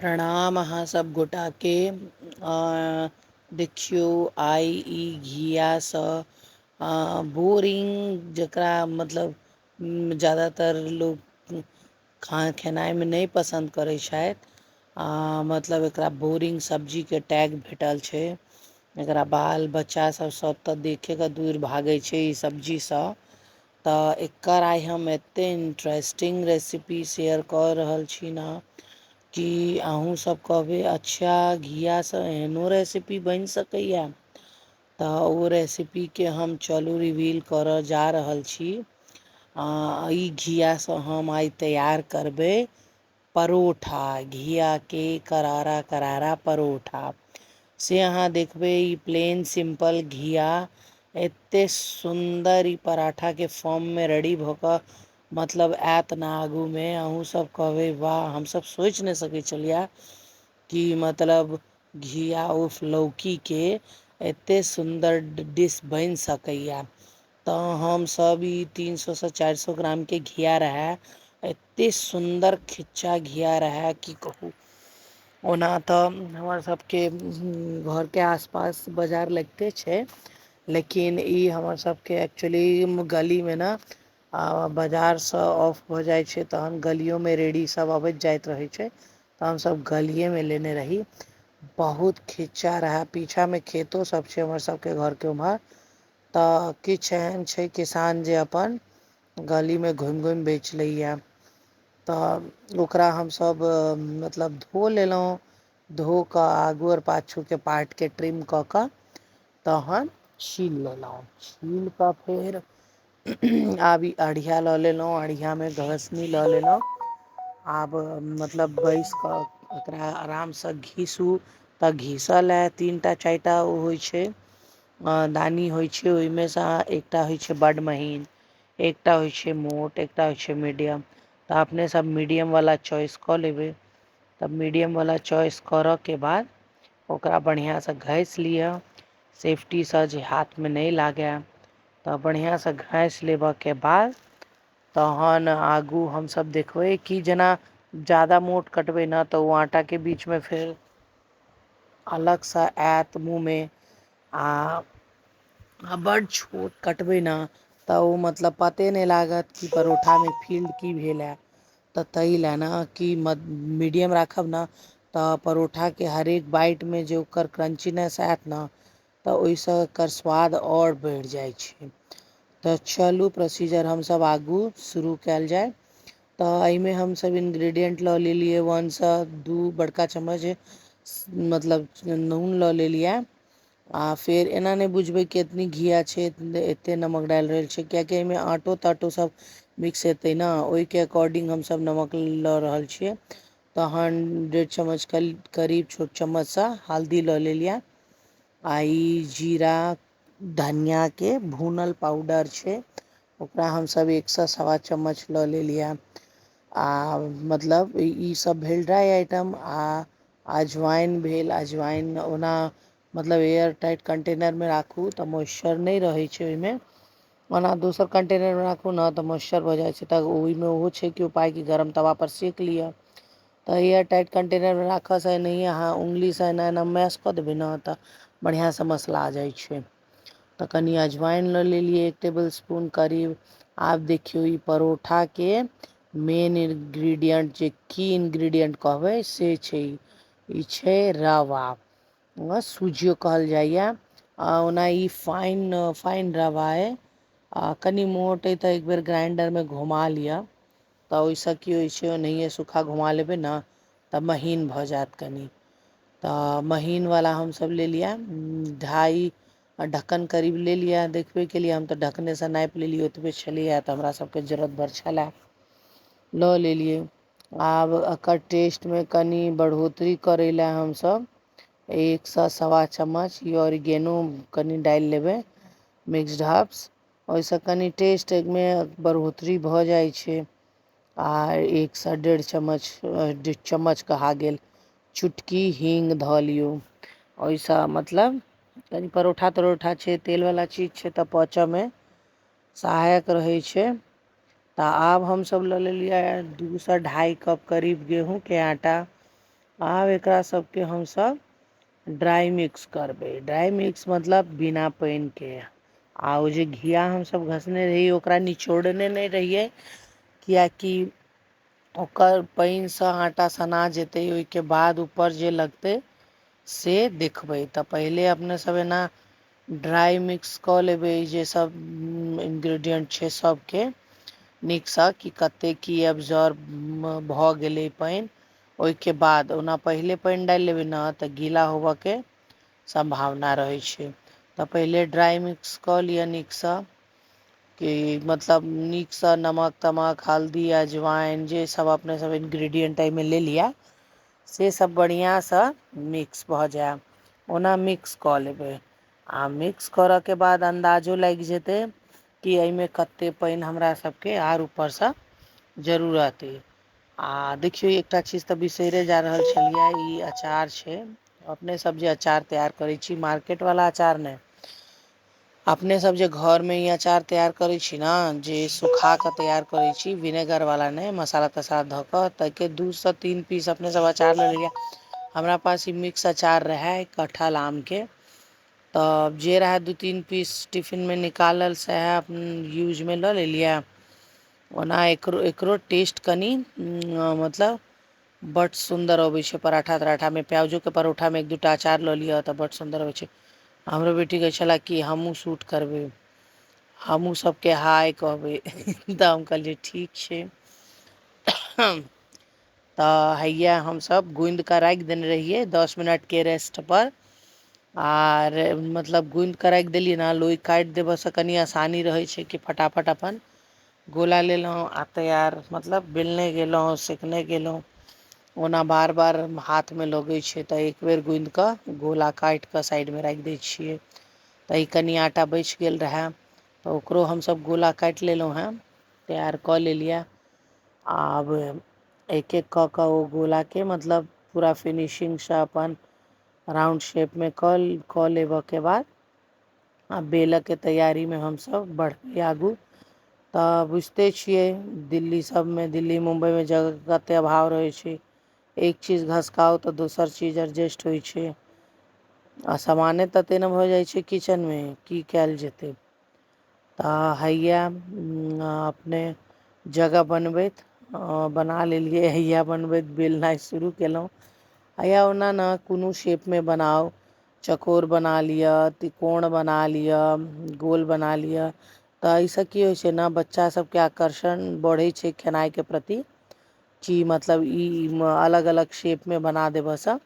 प्रणाम अहाँ सब गोटाके। देखियौ आइ ई घियासँ बोरिंग जकरा मतलब ज्यादातर लोक खेनाइमे नहि पसन्द करै छथि, मतलब एकरा बोरिंग सब्जीके टैग भेटल छै। एकरा बाल बच्चा सब तऽ देखेके दूर भागै छै ई सब्जीसँ। तऽ एकर आइ हम एते इंटरेस्टिंग रेसिपी शेयर कऽ रहल छी ने कि अहूँ सब कहबै अच्छा घियासँ एहनो रेसिपी बनि सकैया। तऽ ओ रेसिपीके हम चलू रिवील करऽ जा रहल छी। ई घियासँ हम आइ तैयार करबै परोठा, घियाके करारा करारा परोठा। से अहाँ देखबै ई प्लेन सिम्पल घिया एते सुन्दर ई पराठाके फॉर्ममे रेडी भऽ कऽ मतलब आयत ने आगूमे, अहूँ सब कहबै वाह, हमसब सोचि नहि सकै छलियै कि मतलब घिया उर्फ लौकीके एते सुन्दर डिश बनि सकैया। तऽ हमसब ई 300 से 400 ग्रामके घिया रहए, एते सुन्दर खिच्चा घिया रहए की कहू। ओना तऽ हमर सबके घरके आसपास बाजार लगिते छै, लेकिन ई हमर सबके एक्चुअली गलीमे ने बाजारसँ ऑफ भऽ जाइ छै, तहन गलियोमे रेहड़ी सब अबैत जाइत रहै छै, तऽ हमसब गलिएमे लेने रही। बहुत खिच्चा रहए, पीछामे खेतो सब छै हमर सबके घरके उम्हर। तऽ किछु एहन छै किसान जे अपन गलीमे घुमि घुमि बेच लैया। तऽ ओकरा हमसब मतलब धो लेलहुँ, धो कऽ आगू आओर पाछूके पार्टके ट्रिम कऽ कऽ तहन छील लेलहुँ। छील कऽ फेर आब ई अढ़िया लऽ लेलहुँ, अढ़ियामे घसनी लऽ लेलहुँ। आब मतलब बैस कऽ एकरा आरामसँ घीसू। तऽ घीसल लए 3टा 4टा ओ होइ छै दानी होइ छै, ओहिमेसँ एकटा होइ छै बड्ड महीन, एकटा होइ छै मोट, एकटा होइ छै मीडियम। तऽ अपने सब मीडियमवला चॉइस कऽ लेबै। तऽ मीडियमवला चॉइस करऽके बाद ओकरा बढ़िआँसँ घसि लिअ सेफ्टीसँ, जे हाथमे नहि लागै। तऽ बढ़िआँसँ घसि लेबऽके बाद तहन आगू हमसब देखबै कि जेना ज्यादा मोट कटबै ने तऽ ओ आटाके बीचमे फेर अलगसँ आयत मुँहमे, आ बड्ड छोट कटबै ने तऽ ओ मतलब पते नहि लागत कि परोठामे फील्ड की भेल है। तऽ ताहि लए ने कि मीडियम राखब ने तऽ परोठाके हरेक बाइटमे जे ओकर क्रंचीनेस आयत ने, तऽ ओहिसँ एकर स्वाद आओर बढ़ि जाइ छै। तऽ चलू प्रोसीजर हमसब आगू शुरू कयल जाय। तऽ एहिमे हमसब इन्ग्रीडियंट लऽ लेलियै 1 सँ 2 बड़का चम्मच मतलब नून लऽ लेलियै। आ फेर एना नहि बुझबै कि एतनी घिया छै एते नमक डालि रहल छै, कियाकि एहिमे आँटो ताँटो सब मिक्स हेतै ने, ओहिके अकॉर्डिंग हमसब नमक लऽ रहल छियै। तहन 1.5 चम्मच करीब छोट चम्मचसँ हल्दी लऽ लेलियै। आ ई जीरा धनियाके भुनल पाउडर छै, ओकरा हमसब 1 सँ 1.25 चम्मच लऽ लेलियै। आ मतलब ई सब भेल ड्राइ आइटम। आ अजवाइन भेल, अजवाइन ओना मतलब एयर टाइट कंटेनरमे राखू तऽ मॉइस्चर नहि रहै छै ओहिमे, ओना दोसर कंटेनरमे राखू ने तऽ मॉइस्चर भऽ जाइ छै। तऽ ओहिमे ओहो छै कि उपाय कि गरम तवापर सेक लिअ। तऽ एयर टाइट कंटेनरमे राखऽसँ एनाहिए अहाँ उङ्गलीसँ एना एना मैश कऽ देबै ने तऽ बढ़िआँसँ मसला जाइ छै। तऽ कनि अजवाइन लऽ लेलियै 1 टेबल स्पून करीब। आब देखियौ ई परोठाके मेन इन्ग्रीडियंट जे की इन्ग्रीडियंट कहबै से छै ई छै रवा, सूजियो कहल जाइए। आ ओना ई फाइन फाइन रवा अइ, आ कनि मोट अइ तऽ एक बेर ग्राइंडरमे घुमा लिअ, तऽ ओहिसँ की होइ छै ओनाहिए सूखा घुमा लेबै ने तऽ महीन भऽ जायत कनि। तऽ महीनवला हमसब लेलियै 2.5 ढक्कन करीब लेलियै। देखबे केलियै हम तऽ ढकनेसँ नापि लेलियै, ओतबे छलैए तऽ हमरा सबके जरूरत भर छलए, लऽ लेलियै। आब एकर टेस्टमे कनि बढ़ोतरी करै लए हमसब 1 सँ 1.25 चम्मच ई ऑरिगेनो कनि डालि लेबै, मिक्स्ड हर्ब्स, ओहिसँ कनि टेस्ट एहिमे बढ़ोतरी भऽ जाइ छै। आ 1 सँ 1.5 चम्मच, चम्मच कहा गेल, चुटकी हींग धऽ लियौ। ओहिसँ मतलब कनि परोठा तरोठा छै, तेलवला चीज छै, तऽ पचऽमे सहायक रहै छै। तऽ आब हमसब लऽ लेलियै 2 सँ 2.5 कप करीब गेहूँके आटा। आब एकरा सबके हमसब ड्राइ मिक्स करबै। ड्राइ मिक्स मतलब बिना पानिके। आ ओ जे घिया हमसब घसने रहियै ओकरा निचोड़ने नहि रहियै, किएकि ओकर पानिसँ आटा सना जेतै, ओहिके बाद ऊपर जे लगतै से देखबै। तऽ पहिले अपने सब एना ड्राइ मिक्स कऽ लेबै जे सब इन्ग्रीडियंट छै सबके नीकसँ, कि कते की एब्जॉर्ब भऽ गेलै पानि। ओहिके बाद ओना पहिले पानि डालि लेबै ने तऽ गीला होबऽके सम्भावना रहै छै। तऽ पहिले ड्राइ मिक्स कऽ लिअ नीकसँ, कि मतलब नीकसँ नमक तमक हल्दी अजवाइन जे सब अपने सब इन्ग्रीडियंट एहिमे लेलियै से सब बढ़िआँसँ मिक्स भऽ जाय, ओना मिक्स कऽ लेबै। आ मिक्स करऽके बाद अन्दाजो लागि जेतै कि एहिमे कते पानि हमरा सबके आर ऊपरसँ जरूरत अइ। आ देखियौ, एकटा चीज तऽ बिसैरे जा रहल छलियै, ई अचार छै। अपने सब जे अचार तैयार करै छी, मार्केट वाला अचार नहि, अपने सब जे घर मे ई अचार तैयार करै छी ने, जे सुखा कऽ तैयार करै छी, विनेगर वाला नहि, मसाला तसाला धऽ कऽ, ताहिके 2 सँ 3 पीस अपने सब अचार लऽ लेलियै। हमरा पास ई मिक्स अचार रहै कटहल आमके, तऽ जे रहै 2-3 पीस टिफिनमे निकालल सएह अपन यूजमे लऽ लेलियै। ओना एकरो एकरो टेस्ट कनि मतलब बड्ड सुन्दर अबै छै। पराठा तराठामे, प्याजोके परोठामे 1-2 टा अचार लऽ लिअ तऽ बड्ड सुन्दर अबै छै। हमरो बेटी कहै छलै कि हमहूँ शूट करबै, हमहूँ सभके हाय कहबै। तऽ हम कहलियै ठीक छै। तऽ हैया हमसभ गुन्द कऽ राखि देने रहियै 10 मिनटके रेस्टपर। आर मतलब गुन्द कऽ राखि देलियै ने, लोइ काटि देबयसँ कनि आसानी रहै छै कि फटाफट अपन गोला लेलहुँ आ तैयार मतलब बेलने गेलहुँ, सेकने गेलहुँ। ओना बार बार हाथमे लगै छै, तऽ एक बेर गुन्द कऽ गोला काटि कऽ साइडमे राखि दै छियै। तऽ ई कनि आटा बचि गेल रहए तऽ ओकरो हमसभ गोला काटि लेलहुँ हेँ, तैयार कऽ लेलियै। आब एक एक कऽ कऽ ओ गोलाके मतलब पूरा फिनिशिंगसँ अपन राउंड शेपमे कऽ कऽ लेबऽके बाद आ बेलऽके तैयारीमे हमसभ बढ़बै आगू। तऽ बुझिते छियै दिल्ली सभमे, दिल्ली मुम्बइमे जगहके कतेक अभाव रहै छै। एक चीज घसकाउ तऽ दोसर चीज एडजस्ट होइ छै, आ सामाने ततेक ने भऽ जाइ छै किचनमे, की कयल जेतै। तऽ हैया अपने जगह बनबैत बना लेलियै। हैया बनबैत बेलनाइ शुरू केलहुँ। हैया ओना ने कोनो शेपमे बनाउ, चकोर बना लिअ, त्रिकोण बना लिअ, गोल बना लिअ, तऽ एहिसँ की होइ छै ने, बच्चा सबके आकर्षण बढ़ै छै खेनाइके प्रति, कि मतलब ई अलग अलग शेपमे बना देबऽसँ।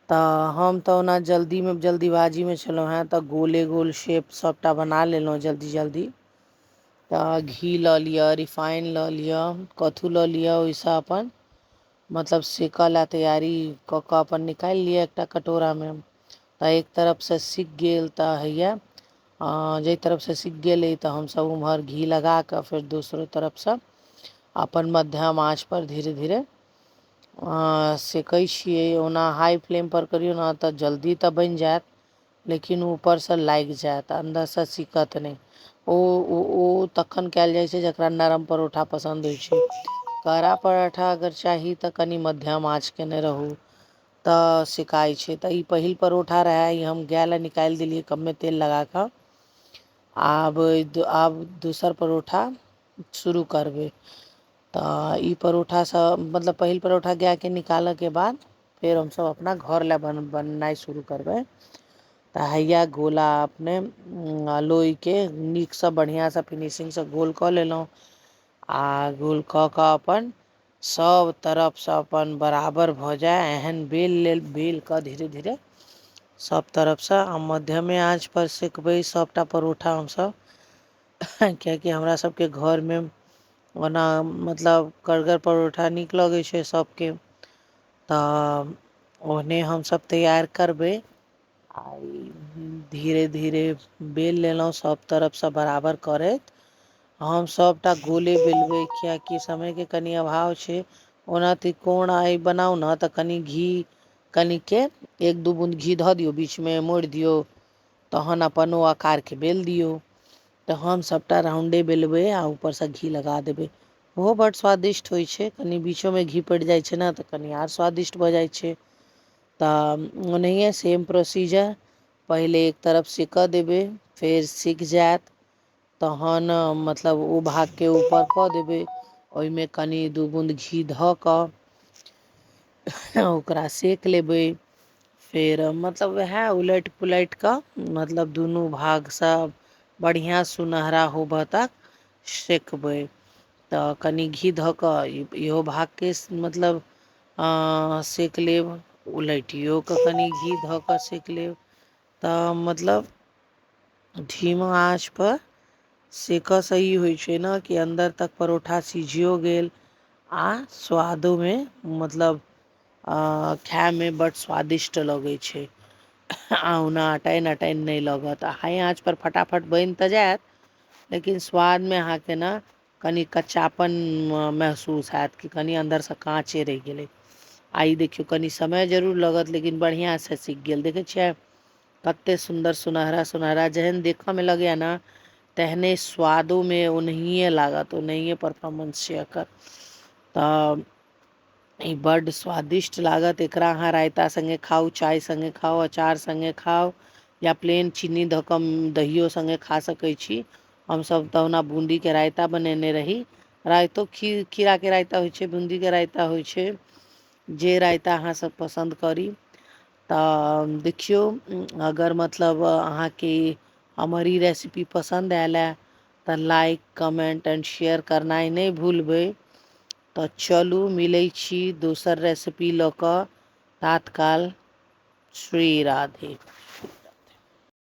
तऽ हम तऽ ओना जल्दीमे जल्दीबाजीमे छलहुँ हेँ, तऽ गोले गोल शेप सभटा बना लेलहुँ जल्दी जल्दी। तऽ घी लऽ लिअ, रिफाइन लऽ लिअ, कथू लऽ लिअ, ओहिसँ अपन मतलब सेकऽ लए तैयारी कऽ कऽ अपन निकालि लिअ एकटा कटोरामे। तऽ एक तरफसँ सिक गेल, तऽ हैया जाहि तरफसँ सिक गेलै तऽ हमसभ ओम्हर घी लगा कऽ फेर दोसरो तरफसँ अपन मध्यम आँचपर धीरे धीरे सेकै छियै। ओना हाइ फ्लेमपर करियौ ने तऽ जल्दी तऽ बनि जायत, लेकिन ऊपरसँ लागि जायत, अन्दरसँ सिकत नहि। ओ ओ तखन कयल जाइ छै जकरा नरम परोठा पसन्द होइ छै। कड़ा पराठा अगर चाही तऽ कनि मध्यम आँच कयने रहू तऽ सेकाइ छै। तऽ ई पहिल परोठा रहए, ई हम गाए लए निकालि देलियै कमे तेल लगा कऽ। आब आब दोसर परोठा शुरू करबै। तऽ ई परोठासँ मतलब पहिल परोठा गाएके निकालयके बाद फेर हमसभ अपना घर लए बनेनाइ शुरू करबै। तऽ हैया गोला अपने लोइके नीकसँ बढ़िआँसँ फिनिशिंगसँ गोल कऽ लेलहुँ, आ गोल कऽ कऽ अपन सभ तरफसँ अपन बराबर भऽ जाय एहन बेल लेल, बेल कऽ धीरे धीरे सभ तरफसँ आ मध्यमे आँचपर सेकबै सभटा परोठा हमसभ, किएकि हमरा सभके घरमे ओना मतलब कड़गर परोठा नीक लगै छै सभके, तऽ ओहने हमसभ तैयार करबै। आ धीरे धीरे बेल लेलहुँ सभ तरफसँ बराबर करैत। हम सभटा गोले बेलबै, किएकि समयके कनि अभाव छै। ओना त्रिकोण आइ बनाउ ने तऽ कनि घी, कनिके 1-2 बूँद घी धऽ दियौ, बीचमे मोड़ि दियौ, तहन अपन ओ आकारके बेल दियौ। तऽ हम सभटा राउंडे बेलबै आ ऊपरसँ घी लगा देबै। ओहो बड्ड स्वादिष्ट होइ छै। कनि बीचोमे घी पड़ि जाइ छै ने तऽ कनि आर स्वादिष्ट भऽ जाइ छै। तऽ ओनाहिए सेम प्रोसीजर, पहिले एक तरफ सिकऽ देबै, फेर सिख जायत तहन मतलब ओ भागके ऊपर कऽ देबै, ओहिमे कनि 2 बूँद घी धऽ कऽ ओकरा सेक लेबै। फेर मतलब वएह उलटि पुलटि कऽ मतलब दुनू भागसँ बढ़िआँ सुनहरा होबऽ तक सेकबै। तऽ कनि घी धऽ कऽ इहो भागके मतलब सेक लेब, उलटियो कऽ कनि घी धऽ कऽ सेक लेब। तऽ मतलब धीमा आँचपर सेकऽसँ ई होइ छै ने कि अन्दर तक परोठा सिझियो गेल आ स्वादोमे मतलब खायमे बड्ड स्वादिष्ट लगै छै आ ओना अटैन अटैन नहि लागत। आ हाइ आँचपर फटाफट बनि तऽ जायत, लेकिन स्वादमे अहाँके ने कनि कच्चापन महसूस हैत कि कनि अन्दरसँ काँचे रहि गेलै। आ ई देखियौ, कनि समय जरूर लागत लेकिन बढ़िआँसँ सीख गेल। देखै छियै कतेक सुन्दर सुनहरा सुनहरा जेहन देखऽमे लगैए ने तेहने स्वादोमे ओनाहिए लागत, ओनाहिए परफॉर्मेंस छै एकर। तऽ ई बड्ड स्वादिष्ट लागत। एकरा अहाँ रायता सङ्गे खाउ, चाय सङ्गे खाउ, अचार सङ्गे खाउ, या प्लेन चीनी धऽ कऽ दहियो सङ्गे खा सकै छी। हमसभ तऽ ओना बून्दीके रायता बनेने रही। रायतो खीराके रायता होइ छै, बून्दीके रायता होइ छै, जे रायता अहाँसभ पसन्द करी। तऽ देखियौ, अगर मतलब अहाँके हमर ई रेसिपी पसन्द आयल हए तऽ लाइक, कमेन्ट एंड शेयर करनाइ नहि भूलबै। तऽ चलू, मिलै छी दोसर रेसिपी लऽ कऽ। तात्काल श्री राधे।